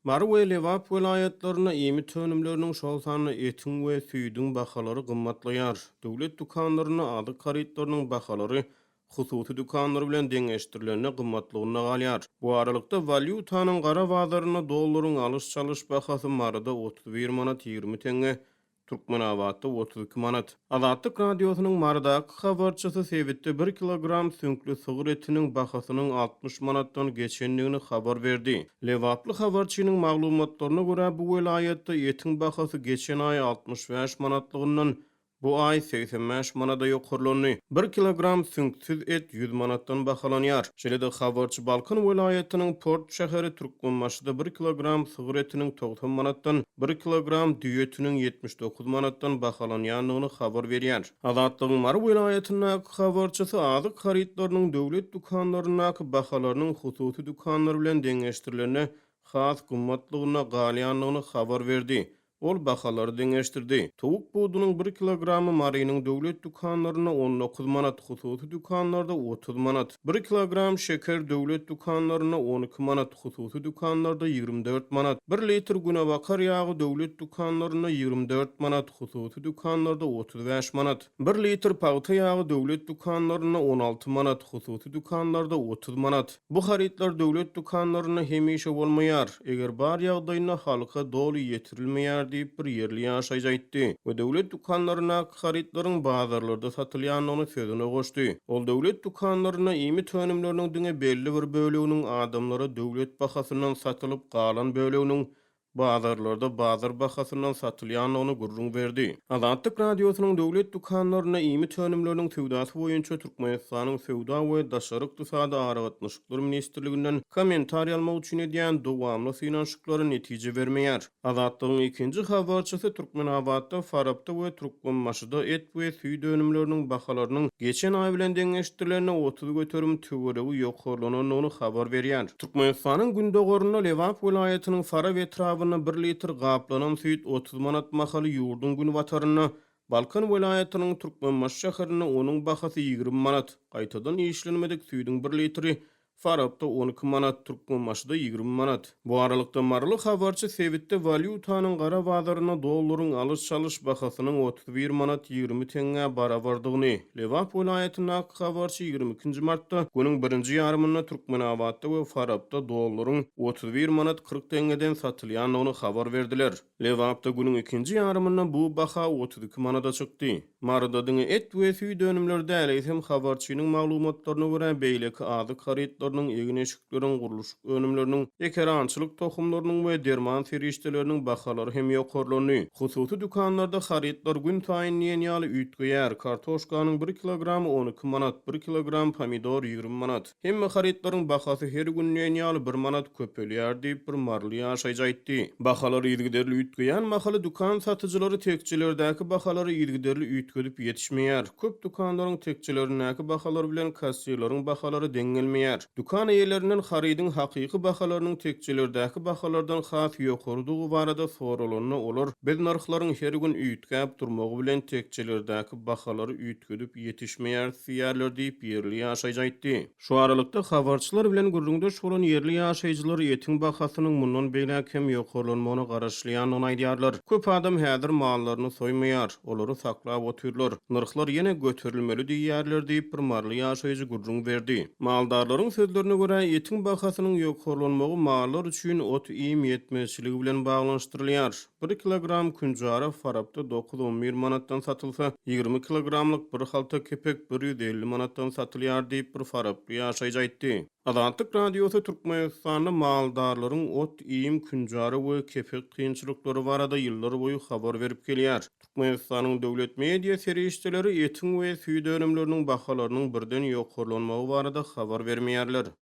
Mary we Lebap welaýatlarynda iýmit önümleriniň, şol sanda etiň we süýdüň bahalary gymmatlaýar. Döwlet dükanlarynda azyk harytlarynyň bahalary hususy dükanlar bilen deňeşdirilende gymmatlygynda galýar. Bu aralykda, walýutanyň gara bazarynda dollaryň alyş-çalyş bahasy Maryda 31 manat 20 teňňe, Türkmenabatda 32 manat. Azatlyk Radiosynyň Marydaky habarçysy sebitde bir kilogram süňkli sygyr etiniň bahasynyň 60 manatdan geçendigini habar berdi. Lebaply habarçynyň maglumatlaryna görä, bu welaýatda etiň bahasy geçen aý 65 manatlygyndan Bu aý 85 manada ýokarlandy. Bir kilogram süňksüz et 100 manatdan bahalanýar. Şeýle-de habarçy Balkan welaýatynyň port şäheri Türkmenbaşyda bir kilogram sygyr etiniň 90 manatdan, bir kilogram düýe etiniň 79 manatdan bahalanýandygyny habar berýär. Azatlygyň Mary welaýatyndaky habarçysy azyk harytlarynyň döwlet dükanlaryndaky bahalarynyň hususy dükanlar bilen deňeşdirilende has gymmatlygyna galýandygyny habar berdi. Ol bahalary deňeşdirdi. Towuk budunyň bir kilogramy Marynyň döwlet dükanlarynda 19 manat, hususy dükanlarda 30 manat. Bir kilogram şeker döwlet dükanlarynda 12 manat, hususy dükanlarda 24 manat. Bir litr günebakar ýagy döwlet dükanlarynda 24 manat, hususy dükanlarda 35 manat. Bir litr pagta ýagy döwlet dükanlarynda 16 manat, hususy dükanlarda 30 manat. Bu harytlar döwlet dükanlarynda hemişe bolmaýar, eger bar ýagdaýynda halka doly ýetirilmeýär diýip, bir ýerli ýaşaýjy aýtdy we döwlet dükanlaryndaky harytlaryň bazarlarda satylýandygyny sözüne goşdy. Ol döwlet dükanlarynda iýmit önümleriniň diňe belli bir böleginiň adamlara döwlet bahasyndan satylyp, galan böleginiň bazarlarda bazar bahasyndan satylýandygyny gürrüň berdi. Azatlyk Radiosynyň döwlet dükanlarynda iýmit önümleriniň söwdasy boýunça Türkmenistanyň Söwda we daşary ykdysady aragatnaşyklar ministrliginden kommentariý almak üçin edýän dowamly synanyşyklary netije bermeýär. Azatlygyň ikinji habarçysy Türkmenabatda, Farapda we Türkmenbaşyda et we süýt önümleriniň bahalarynyň geçen aý bilen deňeşdirilende 30% töweregi ýokarlanandygyny habar berýär. Türkmenistanyň gündogarynda Lebap welaýatynyň Farap etrabynda bir litr gaplanan süýt 30 manat mahaly ýurduň günbatarynda Balkan welaýatynyň Türkmenbaşy şäherinde onuň bahasy 20 manat, gaýtadan işlenmedik süýdüň bir litri Farapda 12 manat, Türkmenbaşyda 20 manat. Bu aralykda, maryly habarçy sebitde walýutanyň gara bazarynda dollaryň alyş-çalyş bahasynyň 31 manat 20 teňňä barabardygyny, Lebap welaýatyndaky habarçy 22-nji martda günüň birinji ýarymynda Türkmenabatda we Farapda dollaryň 31 manat 40 teňňeden satylýandygyny habar berdiler. Lebapda günüň ikinji ýarymynda bu baha 32 manada çykdy. Maryda diňe et we süýt önümleri däl, eýsem, habarçynyň maglumatlaryna görä, beýleki azyk harytlarynyň, egin-eşikleriň, gurluşyk önümleriniň, ekerançylyk tohumlarynyň we derman serişdeleriniň bahalary hem ýokarlandy. Hususy dükanlarda harytlar günsaýyn diýen ýaly üýtgeýär, kartoşkanyň bir kilogramy 12 manat, bir kilogram pomidor 20 manat. Hemme harytlaryň bahasy her gün diýen ýaly bir manat köpelýär diýip, bir maryly ýaşaýjy aýtdy. Bahalar yzygiderli üýtgeýän mahaly dükan satyjylary tekjelerdäki bahalary yzygiderli üýtgedip ýetişmeýär. Köp dükanlaryň tekjelerindäki bahalar bilen kassirleriň bahalary deň gelmeýär. Dükan eýelerinden harydyň hakyky bahalarynyň tekjelerdäki bahalardan has ýokarydygy barada soralanda, olar, Biz nyrhlaryň her gün üýtgäp durmagy bilen tekjelerdäki bahalary üýtgedip ýetişmeýäris diýýärler diýip, ýerli ýaşaýjy aýtdy. Şu aralykda, habarçylar bilen gürrüňdeş bolan ýerli ýaşaýjylar etiň bahasynyň mundan beýläk hem ýokarlanmagyna garaşylýandygyny aýdýarlar. Köp adam häzir mallaryny soýmaýar, olary saklap otyrlar. Nyrhlar ýene göterilmeli diýýärler diýip, bir maryly ýaşaýjy gürrüň berdi. Maldarlaryň sözlerine görä, etiň bahasynyň ýokarlanmagy mallar üçin ot-iým ýetmezçiligi bilen baglanyşdyrylýar. Bir kilogram künjara Farapda dokuz-on bir manatdan satylsa, 20 kilogramlyk bir halta kepek 150 manatdan satylýar diýip, bir faraply ýaşaýjy aýtdy. Azatlyk Radiosy Türkmenistanda maldarlaryň ot-iým, künjara we kepek kynçylyklary barada ýyllarboýy habar berip gelýär. Türkmenistanyň döwlet media serişdeleri etiň we süýt önümleriniň bahalarynyň birden ýokarlanmagy barada habar bermeýärler.